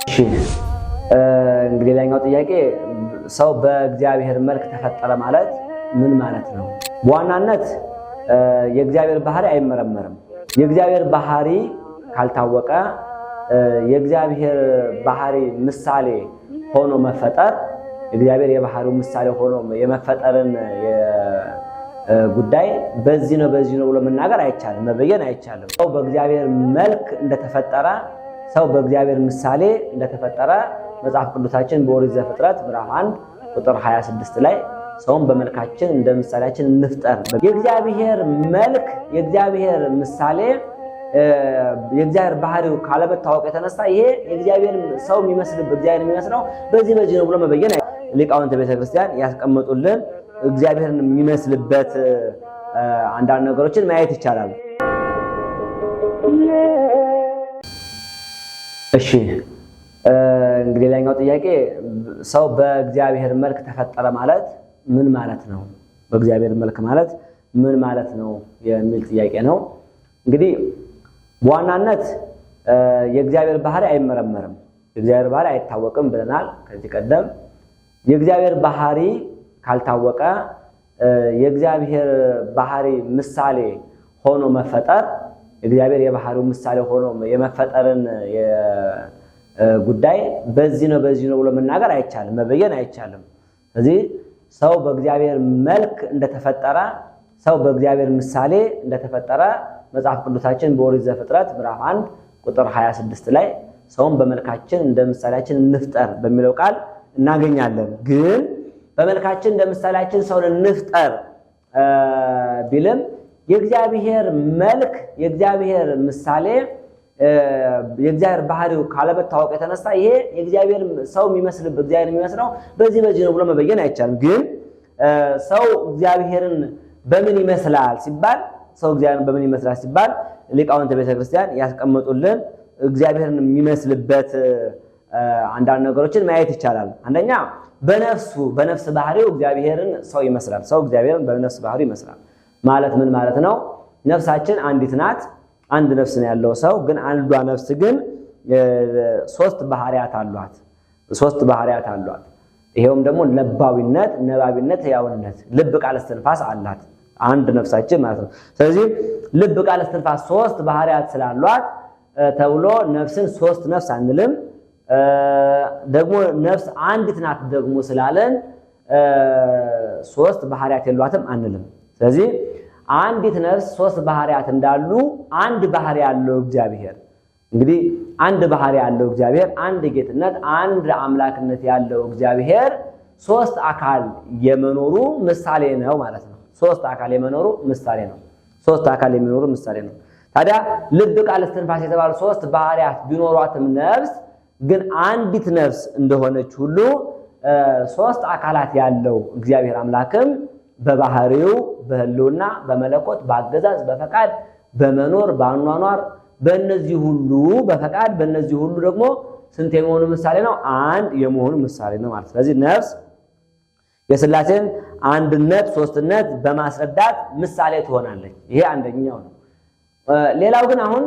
እሺ እንግዲህ ሌላኛው ጥያቄ ሰው በእግዚአብሔር መልክ ተፈጠረ ማለት ምን ማለት ነው? በዋናነት የእግዚአብሔር ባህሪ አይመረመርም። የእግዚአብሔር ባህሪ ካልታወቀ የእግዚአብሔር ባህሪ ምሳሌ ሆኖ መፈጠር እግዚአብሔር የባህሪው ምሳሌ ሆኖ የመፈጠርን ጉዳይ በዚህ ነው በዚህ ነው ብሎ መናገር አይቻልም፣ መበየን አይቻልም። ሰው በእግዚአብሔር መልክ እንደተፈጠረ፣ ሰው በእግዚአብሔር ምሳሌ እንደተፈጠረ መጽሐፍ ቅዱሳችን በኦሪት ዘፍጥረት ምዕራፍ 1 ቁጥር 26 ላይ ሰውን በመልካችን እንደ ምሳሌያችን እንፍጠር። የእግዚአብሔር መልክ፣ የእግዚአብሔር ምሳሌ፣ የእግዚአብሔር ባህሪው ካለመታወቅ የተነሳ ይሄ የእግዚአብሔር ሰው የሚመስልበት እግዚአብሔር የሚመስለው በዚህ በዚህ ነው ብሎ መበየን ሊቃውንተ ቤተክርስቲያን ያስቀመጡልን እግዚአብሔርን የሚመስልበት አንዳንድ ነገሮችን ማየት ይቻላል። እሺ እንግዲህ ሌላኛው ጥያቄ ሰው በእግዚአብሔር መልክ ተፈጠረ ማለት ምን ማለት ነው? በእግዚአብሔር መልክ ማለት ምን ማለት ነው የሚል ጥያቄ ነው። እንግዲህ በዋናነት የእግዚአብሔር ባህሪ አይመረመርም፣ የእግዚአብሔር ባህሪ አይታወቅም ብለናል ከዚህ ቀደም። የእግዚአብሔር ባህሪ ካልታወቀ የእግዚአብሔር ባህሪ ምሳሌ ሆኖ መፈጠር እግዚአብሔር የባህሪው ምሳሌ ሆኖ የመፈጠርን ጉዳይ በዚህ ነው በዚህ ነው ብሎ መናገር አይቻልም፣ መበየን አይቻልም። ስለዚህ ሰው በእግዚአብሔር መልክ እንደተፈጠረ፣ ሰው በእግዚአብሔር ምሳሌ እንደተፈጠረ መጽሐፍ ቅዱሳችን በኦሪት ዘፍጥረት ምዕራፍ 1 ቁጥር 26 ላይ ሰውን በመልካችን እንደ ምሳሌያችን እንፍጠር በሚለው ቃል እናገኛለን። ግን በመልካችን እንደ ምሳሌያችን ሰውን እንፍጠር ቢልም የእግዚአብሔር መልክ፣ የእግዚአብሔር ምሳሌ፣ የእግዚአብሔር ባህሪው ካለመታወቅ የተነሳ ይሄ የእግዚአብሔር ሰው የሚመስልበት እግዚአብሔር የሚመስለው በዚህ በዚህ ነው ብሎ መበየን አይቻልም። ግን ሰው እግዚአብሔርን በምን ይመስላል ሲባል ሰው እግዚአብሔርን በምን ይመስላል ሲባል ሊቃውንተ ቤተክርስቲያን ያስቀመጡልን እግዚአብሔርን የሚመስልበት አንዳንድ ነገሮችን ማየት ይቻላል። አንደኛ በነፍሱ በነፍስ ባህሪው እግዚአብሔርን ሰው ይመስላል። ሰው እግዚአብሔርን በነፍስ ባህሪው ይመስላል ማለት ምን ማለት ነው? ነፍሳችን አንዲት ናት። አንድ ነፍስ ነው ያለው ሰው። ግን አንዷ ነፍስ ግን ሶስት ባህሪያት አሏት። ሶስት ባህሪያት አሏት። ይሄውም ደግሞ ለባዊነት፣ ነባቢነት፣ ሕያውነት፣ ልብ፣ ቃል፣ እስትንፋስ አላት አንድ ነፍሳችን ማለት ነው። ስለዚህ ልብ፣ ቃል፣ እስትንፋስ ሶስት ባህሪያት ስላሏት ተብሎ ነፍስን ሶስት ነፍስ አንልም። ደግሞ ነፍስ አንዲት ናት ደግሞ ስላለን ሶስት ባህሪያት የሏትም አንልም። ስለዚህ አንዲት ነፍስ ሶስት ባህሪያት እንዳሉ አንድ ባህሪ ያለው እግዚአብሔር እንግዲህ አንድ ባህሪ ያለው እግዚአብሔር፣ አንድ ጌትነት፣ አንድ አምላክነት ያለው እግዚአብሔር ሶስት አካል የመኖሩ ምሳሌ ነው ማለት ነው። ሶስት አካል የመኖሩ ምሳሌ ነው። ሶስት አካል የመኖሩ ምሳሌ ነው። ታዲያ ልብ፣ ቃል፣ እስትንፋስ የተባሉ ሶስት ባህሪያት ቢኖሯትም ነፍስ ግን አንዲት ነፍስ እንደሆነች ሁሉ ሶስት አካላት ያለው እግዚአብሔር አምላክም በባህሪው፣ በህልውና፣ በመለኮት፣ በአገዛዝ፣ በፈቃድ፣ በመኖር፣ በአኗኗር፣ በእነዚህ ሁሉ በፈቃድ በእነዚህ ሁሉ ደግሞ ስንት የመሆኑ ምሳሌ ነው? አንድ የመሆኑ ምሳሌ ነው ማለት። ስለዚህ ነፍስ የሥላሴን አንድነት ሶስትነት በማስረዳት ምሳሌ ትሆናለች። ይሄ አንደኛው ነው። ሌላው ግን አሁን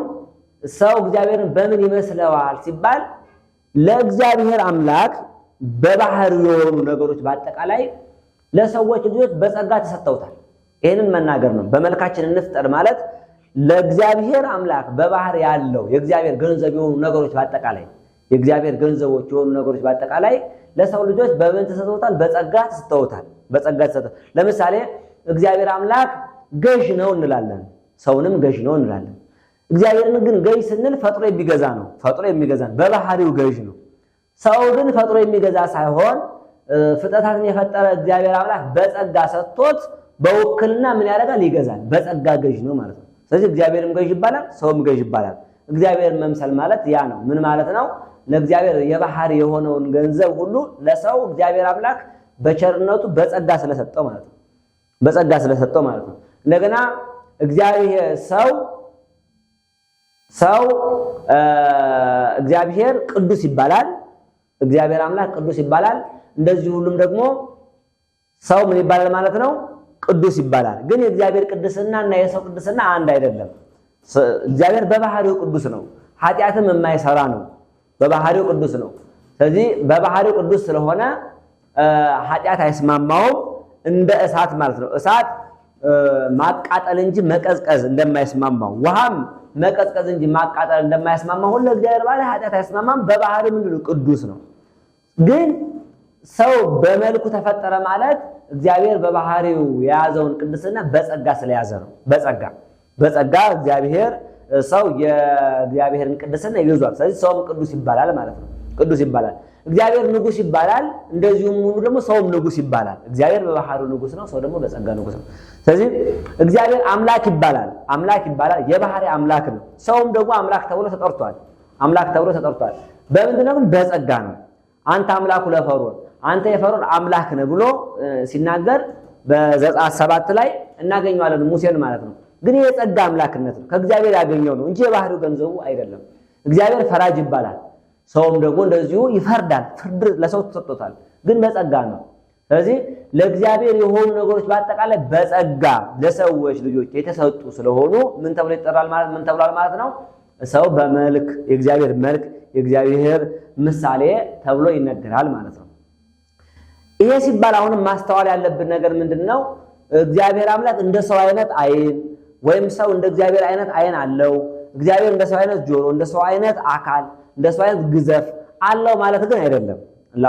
ሰው እግዚአብሔርን በምን ይመስለዋል ሲባል ለእግዚአብሔር አምላክ በባህሪው የሆኑ ነገሮች በአጠቃላይ ለሰዎች ልጆች በጸጋ ተሰጥተውታል። ይህንን መናገር ነው። በመልካችን እንፍጠር ማለት ለእግዚአብሔር አምላክ በባህር ያለው የእግዚአብሔር ገንዘብ የሆኑ ነገሮች በአጠቃላይ የእግዚአብሔር ገንዘቦች የሆኑ ነገሮች በአጠቃላይ ለሰው ልጆች በምን ተሰጥተውታል? በጸጋ ተሰጥተውታል። በጸጋ ተሰጥተውታል። ለምሳሌ እግዚአብሔር አምላክ ገዥ ነው እንላለን። ሰውንም ገዥ ነው እንላለን። እግዚአብሔርን ግን ገዥ ስንል ፈጥሮ የሚገዛ ነው። ፈጥሮ የሚገዛ ነው። በባህሪው ገዥ ነው። ሰው ግን ፈጥሮ የሚገዛ ሳይሆን ፍጥረታትን የፈጠረ እግዚአብሔር አምላክ በጸጋ ሰጥቶት በውክልና ምን ያደርጋል? ይገዛል። በጸጋ ገዥ ነው ማለት ነው። ስለዚህ እግዚአብሔርም ገዥ ይባላል፣ ሰውም ገዥ ይባላል። እግዚአብሔር መምሰል ማለት ያ ነው። ምን ማለት ነው? ለእግዚአብሔር የባህሪ የሆነውን ገንዘብ ሁሉ ለሰው እግዚአብሔር አምላክ በቸርነቱ በጸጋ ስለሰጠው ማለት ነው። በጸጋ ስለሰጠው ማለት ነው። እንደገና እግዚአብሔር ሰው ሰው እግዚአብሔር ቅዱስ ይባላል። እግዚአብሔር አምላክ ቅዱስ ይባላል። እንደዚህ ሁሉም ደግሞ ሰው ምን ይባላል ማለት ነው? ቅዱስ ይባላል። ግን የእግዚአብሔር ቅድስና እና የሰው ቅድስና አንድ አይደለም። እግዚአብሔር በባህሪው ቅዱስ ነው። ኃጢአትም የማይሰራ ነው። በባህሪው ቅዱስ ነው። ስለዚህ በባህሪው ቅዱስ ስለሆነ ኃጢአት አይስማማውም። እንደ እሳት ማለት ነው። እሳት ማቃጠል እንጂ መቀዝቀዝ እንደማይስማማው፣ ውሃም መቀዝቀዝ እንጂ ማቃጠል እንደማይስማማው ሁሉ እግዚአብሔር ባለ ኃጢአት አይስማማም። በባህሪው ምንድነው? ቅዱስ ነው። ግን ሰው በመልኩ ተፈጠረ ማለት እግዚአብሔር በባህሪው የያዘውን ቅድስና በጸጋ ስለያዘ ነው። በጸጋ እግዚአብሔር ሰው የእግዚአብሔርን ቅድስና ይዟል። ስለዚህ ሰውም ቅዱስ ይባላል ማለት ነው። ቅዱስ ይባላል። እግዚአብሔር ንጉስ ይባላል። እንደዚሁም ሁሉ ደግሞ ሰውም ንጉስ ይባላል። እግዚአብሔር በባህሪው ንጉስ ነው፣ ሰው ደግሞ በጸጋ ንጉስ ነው። ስለዚህ እግዚአብሔር አምላክ ይባላል። አምላክ ይባላል። የባህሪ አምላክ ነው። ሰውም ደግሞ አምላክ ተብሎ ተጠርቷል። አምላክ ተብሎ ተጠርቷል። በምንድን ነው ግን? በጸጋ ነው። አንተ አምላኩ ለፈርዖን፣ አንተ የፈርዖን አምላክ ነህ ብሎ ሲናገር በዘጸአት 7 ላይ እናገኘዋለን ሙሴን ማለት ነው። ግን የጸጋ አምላክነት ነው፣ ከእግዚአብሔር ያገኘው ነው እንጂ የባህሪው ገንዘቡ አይደለም። እግዚአብሔር ፈራጅ ይባላል። ሰውም ደግሞ እንደዚሁ ይፈርዳል። ፍርድ ለሰው ተሰጥቶታል፣ ግን በጸጋ ነው። ስለዚህ ለእግዚአብሔር የሆኑ ነገሮች በአጠቃላይ በጸጋ ለሰዎች ልጆች የተሰጡ ስለሆኑ ምን ተብሎ ይጠራል ማለት ምን ተብሏል ማለት ነው? ሰው በመልክ የእግዚአብሔር መልክ የእግዚአብሔር ምሳሌ ተብሎ ይነገራል ማለት ነው። ይሄ ሲባል አሁንም ማስተዋል ያለብን ነገር ምንድነው? እግዚአብሔር አምላክ እንደ ሰው አይነት አይን ወይም ሰው እንደ እግዚአብሔር አይነት አይን አለው፣ እግዚአብሔር እንደ ሰው አይነት ጆሮ፣ እንደ ሰው አይነት አካል፣ እንደ ሰው አይነት ግዘፍ አለው ማለት ግን አይደለም።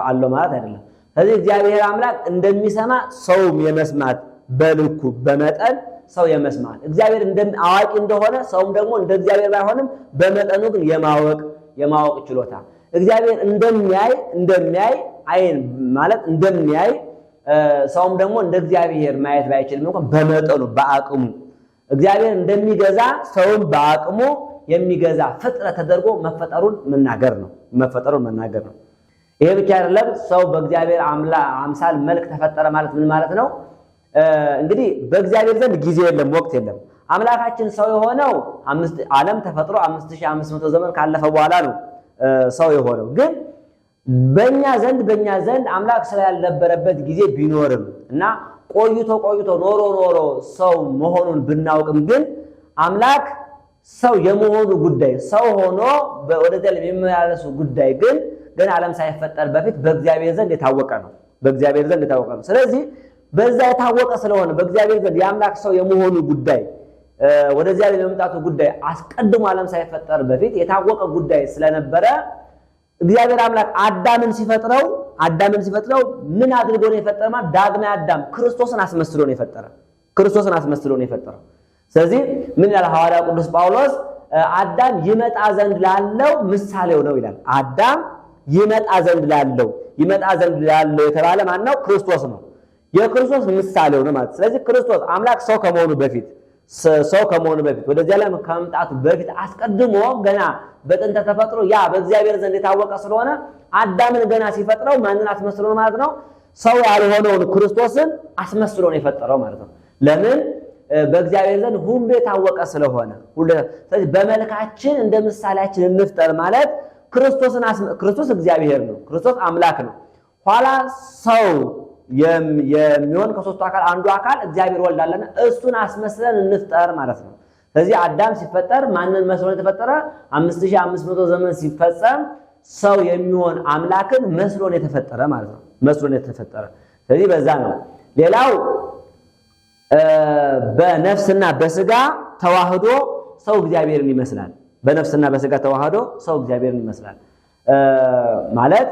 አለው ማለት አይደለም። ስለዚህ እግዚአብሔር አምላክ እንደሚሰማ ሰውም የመስማት በልኩ በመጠን ሰው የመስማት እግዚአብሔር አዋቂ እንደሆነ ሰውም ደግሞ እንደ እግዚአብሔር ባይሆንም በመጠኑ ግን የማወቅ ችሎታ እግዚአብሔር እንደሚያይ አይን ማለት እንደሚያይ ሰውም ደግሞ እንደ እግዚአብሔር ማየት ባይችልም እንኳን በመጠኑ በአቅሙ እግዚአብሔር እንደሚገዛ ሰውም በአቅሙ የሚገዛ ፍጥረት ተደርጎ መፈጠሩን መናገር ነው። መፈጠሩን መናገር ነው። ይሄ ብቻ አይደለም። ሰው በእግዚአብሔር አምሳል መልክ ተፈጠረ ማለት ምን ማለት ነው? እንግዲህ በእግዚአብሔር ዘንድ ጊዜ የለም፣ ወቅት የለም። አምላካችን ሰው የሆነው ዓለም ተፈጥሮ 5500 ዘመን ካለፈ በኋላ ነው ሰው የሆነው። ግን በእኛ ዘንድ አምላክ ሰው ያልነበረበት ጊዜ ቢኖርም እና ቆይቶ ቆይቶ ኖሮ ኖሮ ሰው መሆኑን ብናውቅም ግን አምላክ ሰው የመሆኑ ጉዳይ ሰው ሆኖ ወደዚህ ዓለም የሚመላለሱ ጉዳይ ግን ገና ዓለም ሳይፈጠር በፊት በእግዚአብሔር ዘንድ የታወቀ ነው። በእግዚአብሔር ዘንድ የታወቀ ነው። ስለዚህ በዛ የታወቀ ስለሆነ በእግዚአብሔር ዘንድ የአምላክ ሰው የመሆኑ ጉዳይ ወደዚህ ዓለም የመምጣቱ ጉዳይ አስቀድሞ ዓለም ሳይፈጠር በፊት የታወቀ ጉዳይ ስለነበረ እግዚአብሔር አምላክ አዳምን ሲፈጥረው ምን አድርጎ ነው የፈጠረው? ዳግማዊ አዳም ክርስቶስን አስመስሎ ነው የፈጠረው። ክርስቶስን አስመስሎ ነው የፈጠረው። ስለዚህ ምን ይላል ሐዋርያው ቅዱስ ጳውሎስ? አዳም ይመጣ ዘንድ ላለው ምሳሌው ነው ይላል። አዳም ይመጣ ዘንድ ላለው የተባለ ማን ነው? ክርስቶስ ነው። የክርስቶስ ምሳሌው ነው ማለት። ስለዚህ ክርስቶስ አምላክ ሰው ከመሆኑ በፊት ወደዚህ ዓለም ከመምጣቱ በፊት አስቀድሞ ገና በጥንተ ተፈጥሮ ያ በእግዚአብሔር ዘንድ የታወቀ ስለሆነ አዳምን ገና ሲፈጥረው ማንን አስመስሎ ነው ማለት ነው? ሰው ያልሆነውን ክርስቶስን አስመስሎ ነው የፈጠረው ማለት ነው። ለምን? በእግዚአብሔር ዘንድ ሁሉ የታወቀ ስለሆነ። ስለዚህ በመልካችን እንደ ምሳሌያችን እንፍጠር ማለት ክርስቶስ እግዚአብሔር ነው። ክርስቶስ አምላክ ነው። ኋላ ሰው የሚሆን ከሶስቱ አካል አንዱ አካል እግዚአብሔር ወልድ አለና እሱን አስመስለን እንፍጠር ማለት ነው። ስለዚህ አዳም ሲፈጠር ማንን መስሎ ነው የተፈጠረ? 5500 ዘመን ሲፈጸም ሰው የሚሆን አምላክን መስሎ ነው የተፈጠረ ማለት ነው። መስሎ ነው የተፈጠረ። ስለዚህ በዛ ነው። ሌላው በነፍስና በስጋ ተዋህዶ ሰው እግዚአብሔርን ይመስላል። በነፍስና በስጋ ተዋህዶ ሰው እግዚአብሔርን ይመስላል ማለት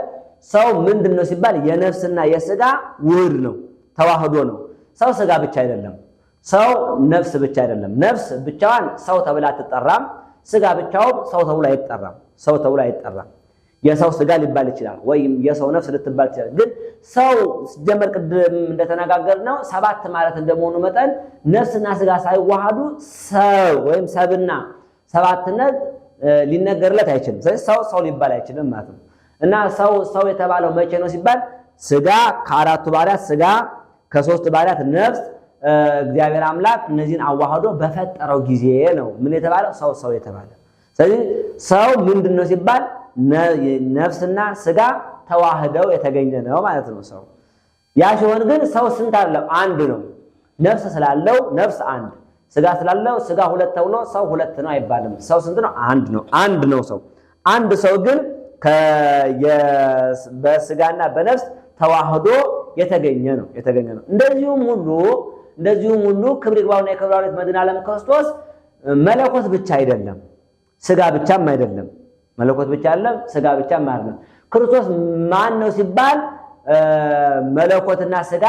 ሰው ምንድነው ሲባል የነፍስና የስጋ ውህድ ነው፣ ተዋህዶ ነው። ሰው ስጋ ብቻ አይደለም። ሰው ነፍስ ብቻ አይደለም። ነፍስ ብቻዋን ሰው ተብላ አትጠራም። ስጋ ብቻው ሰው ተብሎ አይጠራም። ሰው ተብሎ አይጠራም። የሰው ስጋ ሊባል ይችላል ወይም የሰው ነፍስ ልትባል ይችላል። ግን ሰው ሲጀመር ቅድም እንደተነጋገርነው ሰባት ማለት እንደመሆኑ መጠን ነፍስና ስጋ ሳይዋሃዱ ሰው ወይም ሰብና ሰባትነት ሊነገርለት አይችልም። ስለዚህ ሰው ሰው ሊባል አይችልም ማለት ነው። እና ሰው ሰው የተባለው መቼ ነው ሲባል ስጋ ከአራቱ ባህሪያት ስጋ ከሶስቱ ባህሪያት ነፍስ እግዚአብሔር አምላክ እነዚህን አዋህዶ በፈጠረው ጊዜ ነው ምን የተባለው ሰው ሰው የተባለው። ስለዚህ ሰው ምንድነው ሲባል ነፍስና ስጋ ተዋህደው የተገኘ ነው ማለት ነው ሰው። ያ ሲሆን ግን ሰው ስንት አይደለም፣ አንድ ነው። ነፍስ ስላለው ነፍስ አንድ፣ ስጋ ስላለው ስጋ ሁለት ተብሎ ሰው ሁለት ነው አይባልም። ሰው ስንት ነው? አንድ ነው። አንድ ነው ሰው። አንድ ሰው ግን በስጋና በነፍስ ተዋህዶ የተገኘ ነው የተገኘ ነው። እንደዚሁም ሁሉ ክብር ይግባውና የክብር ባለቤት መድኃኔዓለም ክርስቶስ መለኮት ብቻ አይደለም፣ ስጋ ብቻም አይደለም። መለኮት ብቻ አይደለም፣ ስጋ ብቻም አይደለም። ክርስቶስ ማን ነው ሲባል መለኮትና ስጋ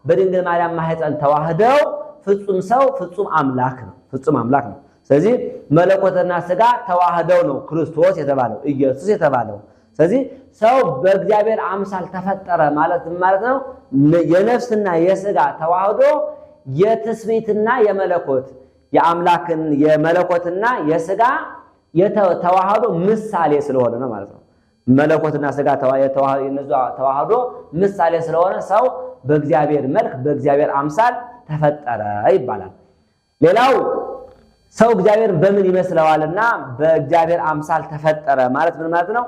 በድንግል ማርያም ማህፀን ተዋህደው ፍጹም ሰው ፍጹም አምላክ ነው። ፍጹም አምላክ ነው። ስለዚህ መለኮትና ስጋ ተዋህደው ነው ክርስቶስ የተባለው፣ ኢየሱስ የተባለው። ስለዚህ ሰው በእግዚአብሔር አምሳል ተፈጠረ ማለት ማለት ነው የነፍስና የስጋ ተዋህዶ የትስብእትና የመለኮት የአምላክን የመለኮትና የስጋ የተዋህዶ ምሳሌ ስለሆነ ነው ማለት ነው። መለኮትና ስጋ ተዋህዶ ምሳሌ ስለሆነ ሰው በእግዚአብሔር መልክ በእግዚአብሔር አምሳል ተፈጠረ ይባላል። ሌላው ሰው እግዚአብሔር በምን ይመስለዋልና በእግዚአብሔር አምሳል ተፈጠረ ማለት ምን ማለት ነው?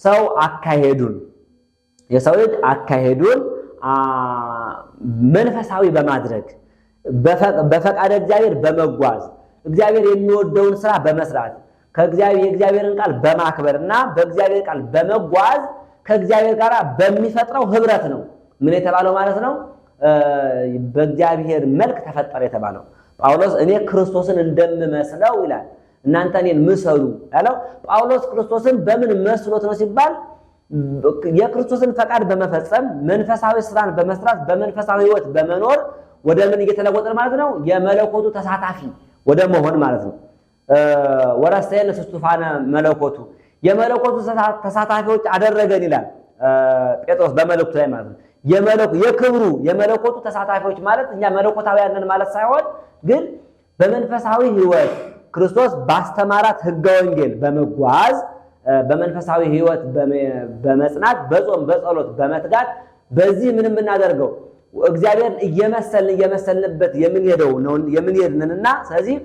ሰው አካሄዱን፣ የሰው ልጅ አካሄዱን መንፈሳዊ በማድረግ፣ በፈቃደ እግዚአብሔር በመጓዝ፣ እግዚአብሔር የሚወደውን ስራ በመስራት፣ ከእግዚአብሔር የእግዚአብሔርን ቃል በማክበርና በእግዚአብሔር ቃል በመጓዝ ከእግዚአብሔር ጋር በሚፈጥረው ህብረት ነው ምን የተባለው ማለት ነው? በእግዚአብሔር መልክ ተፈጠረ የተባለው። ጳውሎስ እኔ ክርስቶስን እንደምመስለው ይላል፣ እናንተ እኔን ምሰሉ ያለው ጳውሎስ ክርስቶስን በምን መስሎት ነው ሲባል የክርስቶስን ፈቃድ በመፈጸም፣ መንፈሳዊ ስራን በመስራት፣ በመንፈሳዊ ህይወት በመኖር ወደ ምን እየተለወጠ ማለት ነው? የመለኮቱ ተሳታፊ ወደ መሆን ማለት ነው። ወረሰየነ ስቱፋነ መለኮቱ፣ የመለኮቱ ተሳታፊዎች አደረገን ይላል ጴጥሮስ በመልእክቱ ላይ ማለት ነው። የክብሩ የመለኮቱ ተሳታፊዎች ማለት እኛ መለኮታውያን ነን ማለት ሳይሆን ግን በመንፈሳዊ ህይወት ክርስቶስ ባስተማራት ህገ ወንጌል በመጓዝ፣ በመንፈሳዊ ህይወት በመጽናት፣ በጾም በጸሎት በመትጋት በዚህ ምን የምናደርገው እግዚአብሔርን እየመሰልን እየመሰልንበት የምንሄደው ነው የምንሄድንና ስለዚህ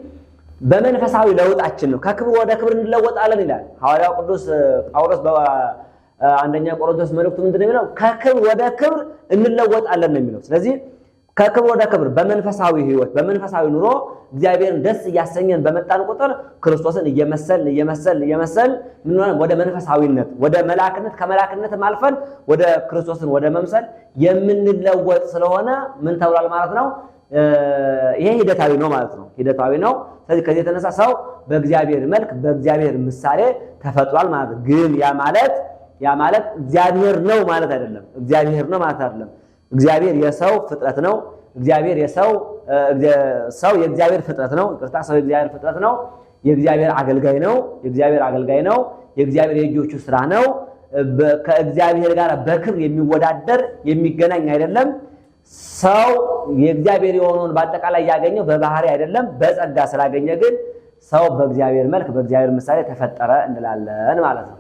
በመንፈሳዊ ለውጣችን ነው፣ ከክብር ወደ ክብር እንለወጣለን ይላል ሐዋርያው ቅዱስ ጳውሎስ በአንደኛ ቆሮንቶስ መልእክቱ። ምንድን ነው የሚለው? ከክብር ወደ ክብር እንለወጣለን ነው የሚለው። ስለዚህ ከክብር ወደ ክብር በመንፈሳዊ ህይወት፣ በመንፈሳዊ ኑሮ እግዚአብሔርን ደስ እያሰኘን በመጣን ቁጥር ክርስቶስን እየመሰልን እየመሰልን እየመሰልን ምን ሆነ ወደ መንፈሳዊነት፣ ወደ መላክነት፣ ከመላክነትም አልፈን ወደ ክርስቶስን ወደ መምሰል የምንለወጥ ስለሆነ ምን ተብሏል ማለት ነው? ይሄ ሂደታዊ ነው ማለት ነው። ሂደታዊ ነው። ስለዚህ ከዚህ የተነሳ ሰው በእግዚአብሔር መልክ በእግዚአብሔር ምሳሌ ተፈጥሯል ማለት ነው። ግን ያ ማለት እግዚአብሔር ነው ማለት አይደለም። እግዚአብሔር ነው ማለት አይደለም። እግዚአብሔር የሰው ፍጥረት ነው። እግዚአብሔር የሰው ሰው የእግዚአብሔር ፍጥረት ነው። ይቅርታ፣ ሰው የእግዚአብሔር ፍጥረት ነው። የእግዚአብሔር አገልጋይ ነው። የእግዚአብሔር አገልጋይ ነው። የእግዚአብሔር የእጆቹ ስራ ነው። ከእግዚአብሔር ጋር በክብር የሚወዳደር፣ የሚገናኝ አይደለም። ሰው የእግዚአብሔር የሆነውን በአጠቃላይ ያገኘው በባህሪ አይደለም፣ በጸጋ ስላገኘ ግን ሰው በእግዚአብሔር መልክ በእግዚአብሔር ምሳሌ ተፈጠረ እንላለን ማለት ነው።